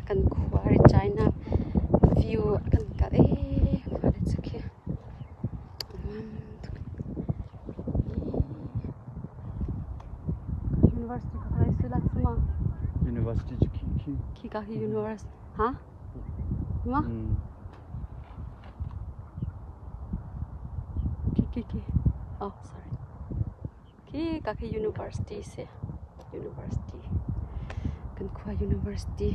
Kan khua Regina view kan kal ee khua le cu khi nuam tuk. University ka kalai si la ma? University cu khi khi. Khi ka hi university. Ha? Ma? Khi khi khi. Oh, sorry. Khi ka khi university si. University. Kan khua university.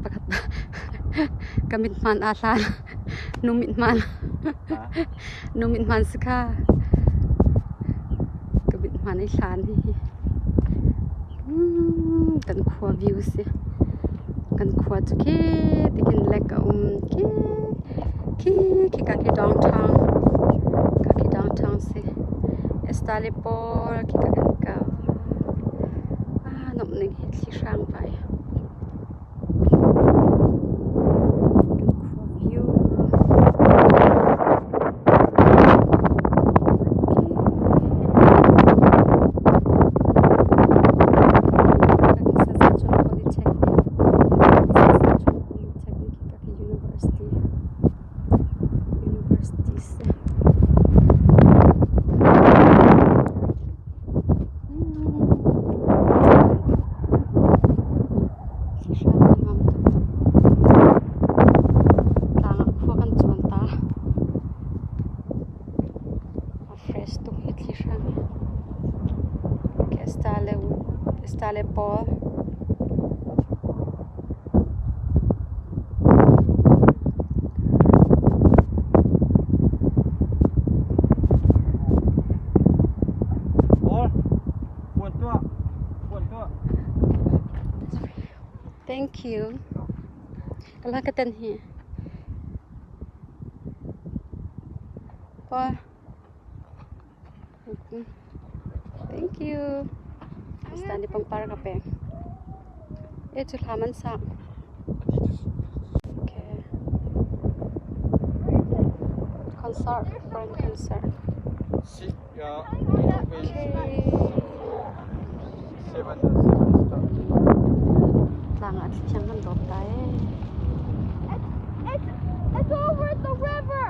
Pakhat ka mithmaan aa hlan. Nu mithmaan. Nu mithmaan si kha. Ka mithmaan ai hlan hihi. Kan khua view si. Kan khua cu khi tikin lek a um. Khi khi khika khi downtown. Ka khi downtown si. Estale pawl khika kan kal. Ah nuamh ning hi thli hrang vai. Kan khua view. Saskatchewan Polytechnic. Saskatchewan Polytechnic hi University. University si. Thli hran a nuam tuk. Tlang ah khua kan cuan ta. A fresh tuk hi thli hran hi. Okay, style pawl. Paul, puan tuah. Puan tuah. Thank you. Kala ka tan hi. Paul. Thank you. Basta ni pangpar ka pe. Eh, cu hla man sak. Okay. Concert, friend concert. Si, yeah. Okay. Seven, seven star. Tlang ah thiang kan dawp ta eh. It's over at the river.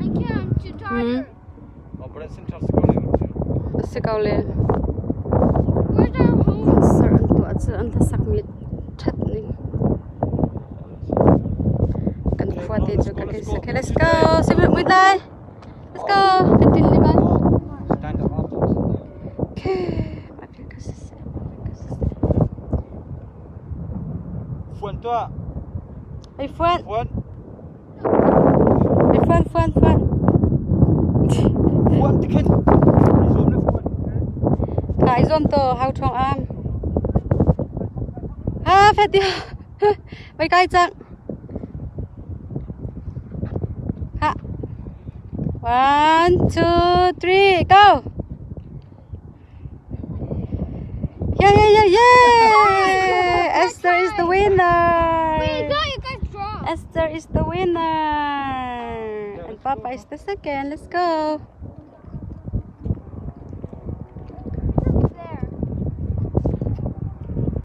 I can't. I'm too tired. Si ko le. Where's our home? Concert an tuah cu an hlasak mi ṭhat ning. Kan khua te cu ka kei Okay, let's go. Sibuk mui lai. Let's go. Kan tin li bai. Stand up. Okay. Mafia ka siseh. Mafia ka siseh. Fuan tuah. Ai fuan. Fuan. Ai fuan fuan fuan. Fuan ti khin. I zuam le fuan. Kha i zuam to hau ṭhawng am. Ha fet ti. Vai kai cang. Ha. One, two, three, go. Yeah, yeah, yeah, yeah. Esther is the winner. Wait, no, you guys draw. Esther is the winner. And Papa is the second. Let's go.